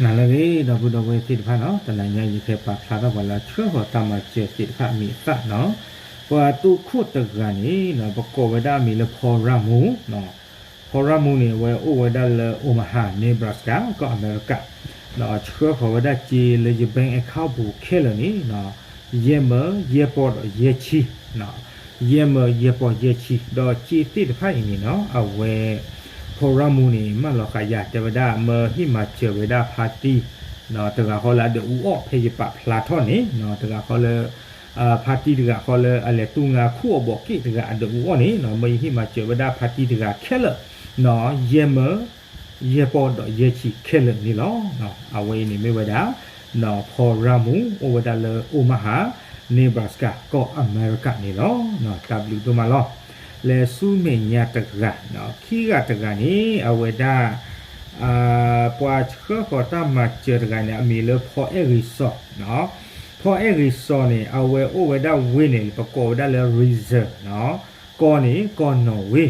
နၤလၢအဂ့ၤ ဒီပုၢ်ဒီဝဲၢ်သ့ၣ်တဖၣ်နီၤ, တနၤညါယကဟဲပာ်ဖျါထီၣ်ပှၤလၢအဆှၢဃီၤတၢ်မၤစၢၤသ့ၣ်တဖၣ်အမံၤအသၣ်နီၤ. ပှၤတိခိၣ်တဂၤန့ၣ်နီၤ ပကိးဝဲဒၣ်အမံၤလၢ Paul Ramu နီၤ. Paul Ramu န့ၣ် အဝဲအိၣ်ဝဲဒၣ်လၢ Omaha Nebraska ကီၢ်အမဲရကၤ, ဒီးဆှၢဃီၤဝဲဒၣ်စ့လၢယ bank account ပူၤခဲလၢာ်န့ၣ်နီၤ ယဲၢ်မၢယဲၢ်ပီၢ်ဒီးယဲၢ်ဆံ ယဲၢ်မၢယဲၢ်ပီၢ်ယဲၢ်ဆံ, ဒီးစ့သ့ၣ်တဖၣ်အံၤန့ၣ်နီၤ အဝဲ Paul Ramu န့ၣ် မၢလီၤဃာ်ယၤတဲဝဲဒၣ် မၢဟ့ၣ်မၤစၢၤဝဲဒၣ်ဖါတံၢ် တဂၤဃီလၢအဒၢးအူအီၣ် ဖဲယပာ်ဖျါထီၣ်န့ၣ်နီၤ တဂၤဃီလၢ ဖါတံၢ်တဂၤဃီလၢအလဲၤတူၢ်ငါခူၣ်အီၣ်ဘီးက့ၣ်တဂၤအဒၢးအူအီၣ်န့ၣ်နီၤ မၢယဟ့ၣ်မၤစၢၤဝဲဒၣ်ဖါတံၢ်တဂၤခဲလၢာ်နီၤ ယဲၢ်မၢ ယဲၢ်ပီၢ်ဒီးယဲၢ်ဆံခဲလၢာ်န့ၣ်လီၤ. အဝဲအံၤန့ၣ်မ့ၢ်ဝဲဒၣ် Paul Ramu အိၣ်ဝဲဒၣ်လၢ Omaha Nebraska ကီၢ်အမဲရကၤန့ၣ်လီၤ. တၢ်ဘျုးဒိၣ်မးလီၤ. လဲၤဆူမဲာ်ညါတဂၤ, ခံဂၤတဂၤန့ၣ် အဝဲဒၣ် ပှၤဆှၢဃီၤတၢ်မၤစၢၤတဂၤန့ၣ် အမံၤလၢ ဖီအဲၣ်ဂ့ၤစီၤ, ဖီအဲၣ်ဂ့ၤစီၤန့ၣ် အဝဲအိၣ်ဝဲဒၣ်ဝ့ၢ်န့ၣ် ပကိးဝဲဒၣ်လၢ Rize နီၤ, ကီၢ်န့ၣ် ကီၢ်နီၣ်ဝ့,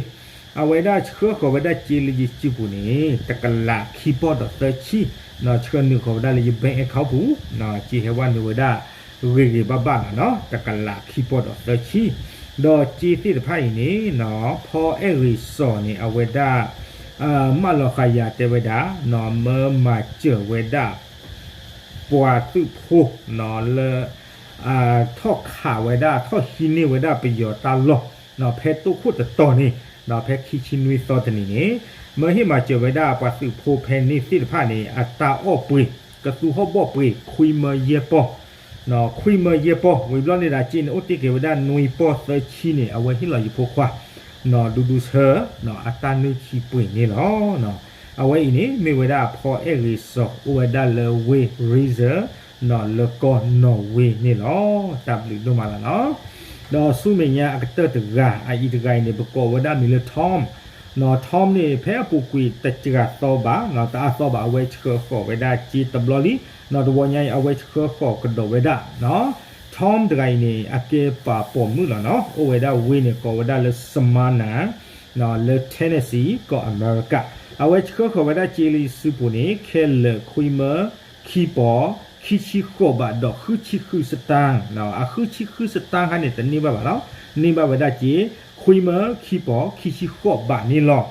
အဝဲဒၣ်ဆှၢဃီၤဝဲဒၣ်စ့လၢယစုပူၤန့ၣ် တကလးခံပီၢ်ဒီးသၢဆံ, ဆှၢနုာ်ဃီၤဝဲဒၣ်လၢယ bank account ပူၤ, စ့ဟဲဝဲနုာ်ဝဲဒၣ် ဂ့ၤဂ့ၤဘၣ်ဘၣ်လီၤနီၤ, တကလးခံပီၢ်ဒီးသၢဆံ, ဒီးစ့သ့ၣ်တဖၣ်အံၤန့ၣ်နီၤ ဖီအဲၣ်ဂ့ၤစီၤန့ၣ် အဝဲဒၣ် မၢလီၤဃာ်ယၤတဲဝဲဒၣ်နီၤ မၢမၤစၢၤဝဲဒၣ် ပှၤသုးဖိနီၤ လၢ ထီၣ်ခးဝဲဒၣ် ထီၣ်ဟံးန့ၢ်ဝဲဒၣ်ပယီၤတၢ်လီၢ်နီၤ ဖဲတိခိၣ်တတီၤန့ၣ် ဖဲခံဆံနွံသီတနံၤန့ၣ် မၢဟ့ၣ်မၤစၢၤဝဲဒၣ်ပှၤသုးဖိဖဲန့ၣ်သ့ၣ်တဖၣ်န့ၣ် အတၢ်အီၣ်ပှ့ၤ ကသူဟီၣ်ဘီၣ်ပှ့ၤ ခွံမၢယဲၢ်ပီၢ် ခွံမၢယဲၢ်ပီၢ်, ဝံၤဘျီန့ၣ်ဒီး စ့န့ၣ်အိၣ်တ့ၢ်က့ၤဝဲဒၣ်နွံပီၢ်သၢဆံန့ၣ် အဝဲဟ့ၣ်လီၤယဖိခွါ နီၤ ဒူဒူဆၢ နီၤ အတၢ်နုၢ်ဆံပှ့ၤန့ၣ်လီၤ. အဝဲအံၤန့ၣ် မ့ၢ်ဝဲဒၣ်ဖီအဲၣ်ဂ့ၤစီၤ အိၣ်ဝဲဒၣ်လၢဝ့ၢ် Rize နီၤ လၢကီၢ်နီၣ်ဝ့န့ၣ်လီၤ. တၢ်ဘျုးဒိၣ်မးလီၤနီၤ. ဒီးဆူမဲာ်ညါအကတၢၢ်တဂၤ အအံၤတဂၤအံၤန့ၣ် ပကိးဝဲဒၣ်မံၤလၢ Tom နီၤ Tom န့ၣ် ဖဲအပူၤကွံာ်တစှၤသီဘၣ်နီၤ တအါသီဘၣ် အဝဲဆှၢဃီၤဝဲဒၣ်စ့တဘျီလံနီၤ တဝီညါအံၤ အဝဲဆှၢဃီၤကဒီးဝဲဒၣ်နီၤ Tom တဂၤအံၤန့ၣ် အကဲပှၤပိာ်မုၣ်လီၤနီၤ အိၣ်ဝဲဒၣ်ဝ့ၢ်န့ၣ် ကိးဝဲဒၣ်လၢ Smyrna လၢ Tennessee ကီၢ်အမဲရကၤ အဝဲဆှၢဃီၤဝဲဒၣ်စ့လၢယစုပူၤန့ၣ် ခဲလၢာ်ခွံမၢ ခံပီၤ ခံဆံဃိးဘးဒီးဃုဆံဃုစတၢၣ်, အဃုဆံဃုစတၢၣ်ခါန့ၣ် တန့ၢ်ဘၣ်ဘၣ်လီၤ. န့ၢ်ဘၣ်ဝဲဒၣ်စ့ ခွံမၢ ခံပီၤ ခံဆံဃိးဘးန့ၣ်လီၤ.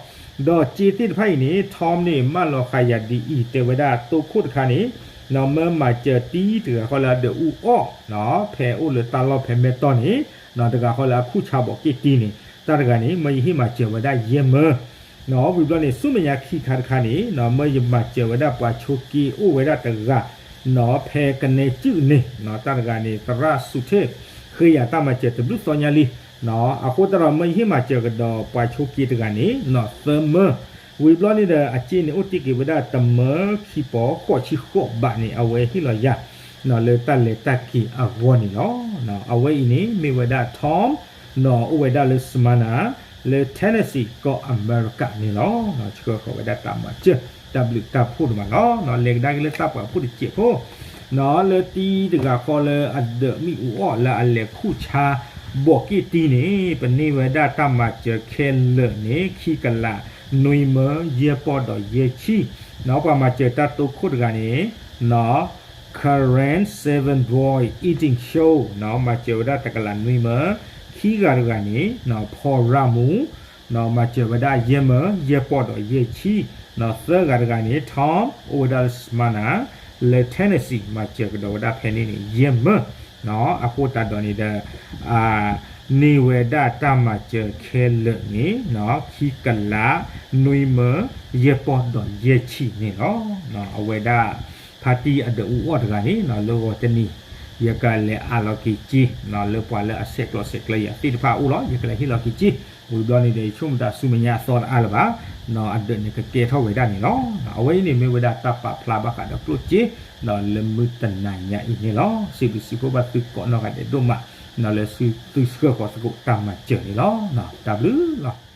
ဒီးစ့သ့ၣ်တဖၣ်အံၤန့ၣ် Tom န့ၣ် မၢလီၤဃာ်ယၤဒ်အံၤ တဲဝဲဒၣ်တိခိၣ်တခါန့ၣ် မၢမၤစၢၤတံၢ်တဂၤဃီလၢအဒၢးအူအီၣ် ဖဲအိၣ်လၢတၢ်လီၢ်ဖဲမဲတီၢ်န့ၣ် တဂၤဃီလၢအခူၣ်ဆါဘီးက့ၣ်တံၢ်န့ၣ် တၢ်တဂၤန့ၣ် မၢယဟ့ၣ်မၤစၢၤဝဲဒၣ်ယဲၢ်မၢ ဝံၤဘျီန့ၣ် ဆူမဲာ်ညါခံခါတခါန့ၣ် မၢယမၤစၢၤဝဲဒၣ်ပှၤဆိးက့အိၣ်ဝဲဒၣ်တဂၤ ဖဲကနဲကုၣ်န့ၣ် တၢ်တဂၤန့ၣ် သရၣ်စူၤထ့ၣ် ဃ့ယၤတၢ်မၤစၢၤတဘျုးသီညါလံ. အဃိသတးဒီးမၢယဟ့ၣ်မၤစၢၤကဒီးပှၤဆိးက့တဂၤန့ၣ် သၢမၢ ဝံၤဘျီန့ၣ်ဒီး အစ့န့ၣ်အိၣ်တ့ၢ်က့ၤဝဲဒၣ်တမၢခံပီၤဃိးဆံဃိးဘးန့ၣ် အဝဲဟ့ၣ်လီၤယၤ လၢတၢ်လဲၤတၢ်က့ၤအဂီၢ်န့ၣ်လီၤ. အဝဲအံၤန့ၣ် မ့ၢ်ဝဲဒၣ် Tom နီၤ အိၣ်ဝဲဒၣ်လၢ Smyrna လၢ Tennessee ကီၢ်အမဲရကၤန့ၣ်လီၤ. ဆှၢဃီၤဝဲဒၣ်တၢ်မၤစၢၤ တၢ်ဘျုးတၢ်ဖှိၣ်ဒိၣ်မးလီၤ. လဲၤကဒါက့ၤလၢသးပှၢ်ဖိတစဲးဖိ နီၤ လၢတံၢ်တဂၤဃီလၢအဒၢးမ့ၣ်အူအီၣ်လၢအလဲၤခူၣ်ဆါဘီးက့ၣ်တံၢ်န့ၣ် ပန့ၢ်ဝဲဒၣ်တၢ်မၤစၢၤခဲလၢာ်န့ၣ် ခံကလး နွံမၢ ယဲၢ်ပီၢ်ဒီးယဲၢ်ဆံ နီၤ ပှၤမၤစၢၤတၢ်တိခိၣ်တဂၤန့ၣ် နီၤ Karen Seven Boy Eating Show နီၤ မၤစၢၤဝဲဒၣ်တကလးနွံမၢ, ခံဂၤတဂၤန့ၣ် နီၤ ဖီရၣ်မူ နီၤ မၤစၢၤဝဲဒၣ်ယဲၢ်မၢ ယဲၢ်ပီၢ်ဒီးယဲၢ်ဆံ, နီၤ သၢဂၤတဂၤန့ၣ် Tom အိၣ်ဝဲဒၣ်လၢ Smyrna လၢ Tennessee မၤစၢၤကဒီးဝဲဒၣ်ဖဲန့ၣ်န့ၣ် ယဲၢ်မၢ နီၤ အဃိသတးဒီးန့ၣ်ဒီး န့ၢ်ဝဲဒၣ်တၢ်မၤစၢၤခဲလၢာ်န့ၣ် နီၤ ခံကလး နွံမၢ ယဲၢ်ပီၢ်ဒီးယဲၢ်ဆံန့ၣ်လီၤ. အဝဲဒၣ် ဖါတံၢ်အဒၢးအူအီၣ်တဂၤန့ၣ် နီၤ လၢဂီၤတနံၤ ယကလဲၤအးလီၤက့ၤစ့ နီၤ လၢပှၤလၢအဆဲးကျိးဆဲးကျၢယၤသ့ၣ်တဖၣ်အအိၣ်လီၤ. ယကလဲၤဟ့ၣ်လီၤက့ၤစ့ ဝံၤဘျီန့ၣ်ဒီး ယဆိကမိၣ်တၢ်ဆူမဲာ်ညါအသီတအါလၢၤဘၣ် နီၤ အဒၢးန့ၣ်ကကဲထီၣ်ဝဲဒၣ်န့ၣ်လီၤ. အဝဲအံၤန့ၣ်မ့ၢ်ဝဲဒၣ်တၢ်ပာ်ဖျါဘၣ်ဃးဒီးကျိၣ်စ့ နီၤ လၢမုၢ်တနၤညါအံၤန့ၣ်လီၤ. စံးဘျုးစံးဖှိၣ်ဘၣ်သုကိးနီၢ်ဂၤဒဲးဒိၣ်မး နီၤ လၢသုဆှၢဃီၤသကိးတၢ်မၤစၢၤန့ၣ်လီၤ. တၢ်ဘျုးလီၤ.